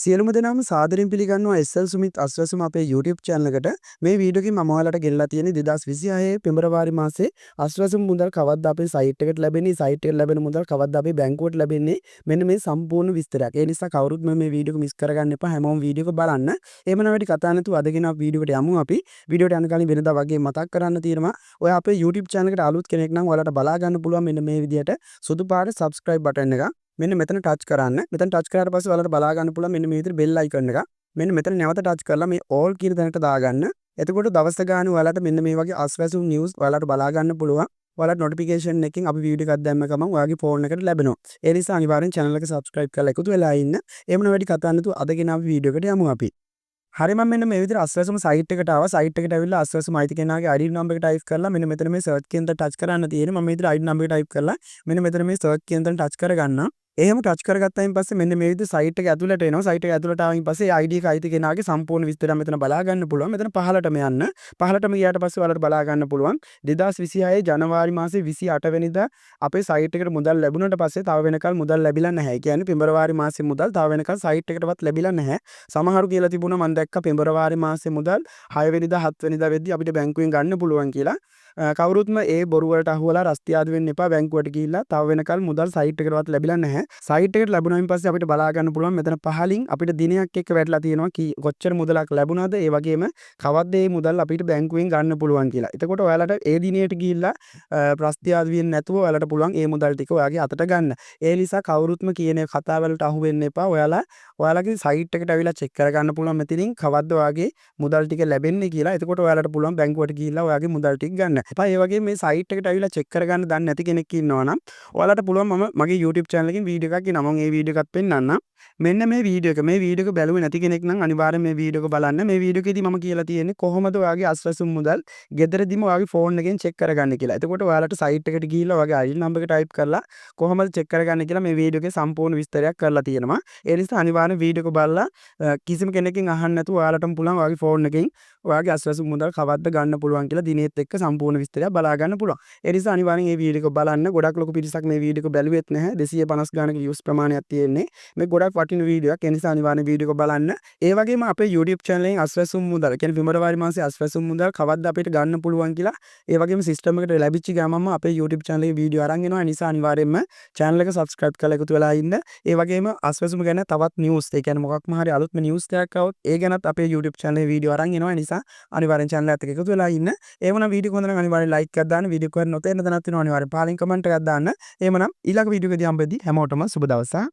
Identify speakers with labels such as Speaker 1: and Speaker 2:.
Speaker 1: සියලුම දෙනාම සාදරයෙන් පිළිගන්නවා SL Sumith අස්වැසුම අපේ YouTube channel එකට. මේ වීඩියෝ එකෙන් මම ඔයාලට ගෙනලා තියෙන්නේ 2026 පෙබරවාරි මාසේ අස්වැසුම මුදල් කවද්ද අපේ සයිට් එකට ලැබෙන්නේ, සයිට් එකට ලැබෙන මුදල් කවද්ද අපේ බැංකුවට ලැබෙන්නේ, මෙන්න මේ සම්පූර්ණ විස්තරයක්. ඒ නිසා කවුරුත් මේ වීඩියෝ එක මිස් කරගන්න එපා. හැමෝම වීඩියෝ එක බලන්න. එහෙම නැවති කතා නැතුව අද ගෙන අපි වීඩියෝ එකට යමු අපි. වීඩියෝට යන කලින් වෙනදා වගේ මතක් කරන්න තියෙනවා. ඔයා අපේ YouTube channel එකට අලුත් කෙනෙක් නම් ඔයාලට බලා ගන්න පුළුවන් මෙන්න මේ විදිහට සුදු පාට subscribe button එක. මෙන්න මෙතන ටච් කරන්න. මෙතන ටච් කරාට පස්සේ ඔයාලට බලා ගන්න පුළුවන් මෙන්න මේ විදිහට බෙල් අයිකන් එක. මෙන්න මෙතන නැවත ටච් කරලා මේ ඕල් කියන තැනට දාගන්න. එතකොට දවස් ගානේ ඔයාලට මෙන්න මේ වගේ අස්වැසුම් නිවුස් ඔයාලට බලා ගන්න පුළුවන්. ඔයාලට නොටිෆිකේෂන් එකකින් අපි වීඩියෝ එකක් දැම්ම ගමන් ඔයාගේ ෆෝන් එකට ලැබෙනවා. ඒ නිසා අනිවාර්යෙන් චැනල් එක සබ්ස්ක්‍රයිබ් කරලා එකතු වෙලා ඉන්න. එහෙම වැඩි කතා නැතුව අද ගෙන අපි වීඩියෝ එකට යමු අපි. හරි, මම මෙන්න මේ විදිහට අස්වැසුම සයිට් එකට ආවා. සයිට් එකට ඇවිල්ලා අස්වැසුම අයිති කෙනාගේ ID number එක ටයිප් කරලා මෙන්න මෙතන මේ සර්ච් කියන තැන ටච් කරන්න තියෙන්නේ. මම මේ විදිහට ID number එක ටයිප් කරලා මෙන්න මෙතන මේ සර්ච් කියන තැන ටච් කරගන්නම්. එහෙම ටච් කරගත්තායින් පස්සේ මෙන්න මේ විදිහට සයිට් එක ඇතුළට එනවා. සයිට් එක ඇතුළට ආවින් පස්සේ ID එක අයිති කෙනාගේ සම්පූර්ණ විස්තරය මෙතන බලා ගන්න පුළුවන්. මෙතන පහළටම යන්න. පහළටම ගියාට පස්සේ ඔයාලට බලා ගන්න පුළුවන් 2026 ජනවාරි මාසේ 28 වෙනිදා අපේ සයිට් එකට මුදල් ලැබුණට පස්සේ තව වෙනකල් මුදල් ලැබිලා නැහැ. ඒ කියන්නේ පෙබරවාරි මාසේ මුදල් තව වෙනකල් සයිට් එකටවත් ලැබිලා නැහැ. සමහරු කියලා තිබුණා මම දැක්කා පෙබරවාරි මාසේ මුදල් 6 වෙනිදා, 7 වෙනිදා වෙද්දි අපිට බැංකුවෙන් ගන්න පුළුවන් කියලා. කවුරුත්ම ඒ බොරු වලට අහුවලා රස්තියාදු වෙන්න එපා බැංකුවට ගිහිල්ලා. තව වෙනකල් මුදල් සයිට් එකටවත් ලැබිලා නැහැ. සයිට් එකට ලැබුණායින් පස්සේ අපිට බලා ගන්න පුළුවන් මෙතන පහලින් අපිට දිනයක් එක්ක වැටලා තියෙනවා කී කොච්චර මුදලක් ලැබුණාද, ඒ වගේම කවද්ද මේ මුදල් අපිට බැංකුවෙන් ගන්න පුළුවන් කියලා. එතකොට ඔයාලට ඒ දිනයට ගිහිල්ලා රස්තියාදු වෙන්නේ නැතුව ඔයාලට පුළුවන් ඒ මුදල් ටික ඔයාගේ අතට ගන්න. ඒ නිසා කවුරුත්ම කියන කතා වලට අහු වෙන්න එපා. ඔයාලා ඔයාලගේ සයිට් එකට ඇවිල්ලා චෙක් කරගන්න පුළුවන් මෙතනින් කවද්ද ඔයාගේ මුදල් ටික ලැබෙන්නේ කියලා. එතකොට ඔයාලට පුළුවන් බැංකුවට ගිහිල්ලා ඔයාගේ මුදල් ටික ගන්න. එපා. ඒ වගේම මේ සයිට් එකට ඇවිල්ලා චෙක් කරගන්න දන්නේ නැති කෙනෙක් ඉන්නවා නම් ඔයාලට පුළුවන් මම මගේ YouTube channel එකකින් වීඩියෝ එකක් ගෙනවා. මම ඒ වීඩියෝ එකත් පෙන්නන්නම්. මෙන්න මේ වීඩියෝ එක. මේ වීඩියෝ එක බැලුවේ නැති කෙනෙක් නම් අනිවාර්යෙන් මේ වීඩියෝ එක බලන්න. මේ වීඩියෝ එකේදී මම කියලා තියෙන්නේ කොහොමද ඔයාගේ අස්වැසුම් මුදල් ගෙදරදීම ඔයාගේ ෆෝන් එකෙන් චෙක් කරගන්නේ කියලා. එතකොට ඔයාලට සයිට් එකට ගිහිල්ලා ඔයාගේ ID number එක ටයිප් කරලා කොහොමද චෙක් කරගන්නේ කියලා මේ වීඩියෝ එකේ සම්පූර්ණ විස්තරයක් කරලා තියෙනවා. ඒ නිසා අනිවාර්යෙන් වීඩියෝ එක බලලා කිසිම කෙනෙක්ගෙන් අහන්න නැතුව ඔයාලටම පුළුවන් ඔයාගේ ෆෝන් එකෙන් ඔයාගේ අස්වැසුම් මුදල් කවද්ද ගන්න පුළුවන් කියලා දිනෙත් එක්ක සම්පූර්ණ විස්තරයක් බලා ගන්න පුළුවන්. ඒ නිසා අනිවාර්යෙන් මේ වීඩියෝ එක බලන්න. ගොඩක් ලොකු පිරිසක් මේ වීඩියෝ එක බැලුවෙත් නැහැ. 250 ගානක වීව්ස් ප්‍රමාණයක් තියෙන්නේ. මේ ගොඩක් වටින වීඩියෝ එකක්. ඒ නිසා අනිවාර්යෙන් වීඩියෝ එක බලන්න. ඒ වගේම අපේ YouTube channel එකෙන් අස්වැසුම් මුදල්, කියන්නේ පෙබරවාරි මාසේ අස්වැසුම් මුදල් කවද්ද අපිට ගන්න පුළුවන් කියලා, ඒ වගේම සිස්ටම් එකට ලැබිච්ච ගමන්ම අපේ YouTube channel එකේ වීඩියෝ අරන් එනවා. ඒ නිසා අනිවාර්යෙන්ම channel එක subscribe කරලා එකතු වෙලා ඉන්න. ඒ වගේම අස්වැසුම ගැන තවත් නිවුස්, ඒ කියන්නේ මොකක්ම හරි අලුත්ම නිවුස් එකක් આવොත් ඒ ගැනත් අපේ YouTube channel එකේ වීඩියෝ අරන් එනවා. ඒ නිසා අනිවාර්යෙන් channel එකත් එක්ක එකතු වෙලා ඉන්න. එහෙමනම් වීඩියෝ හොඳ නම් අනිවාර්යෙන් ලයික් එකක් දාන්න. වීඩියෝ එක නොතේරෙන තැනක් තියෙනවා, අනිවාර්යෙන් පහලින් කමෙන්ට් එකක් දාන්න. එහෙමනම් ඊළඟ වීඩියෝ එකදී හම්බෙද්දී හැමෝටම සුබ දවසක්.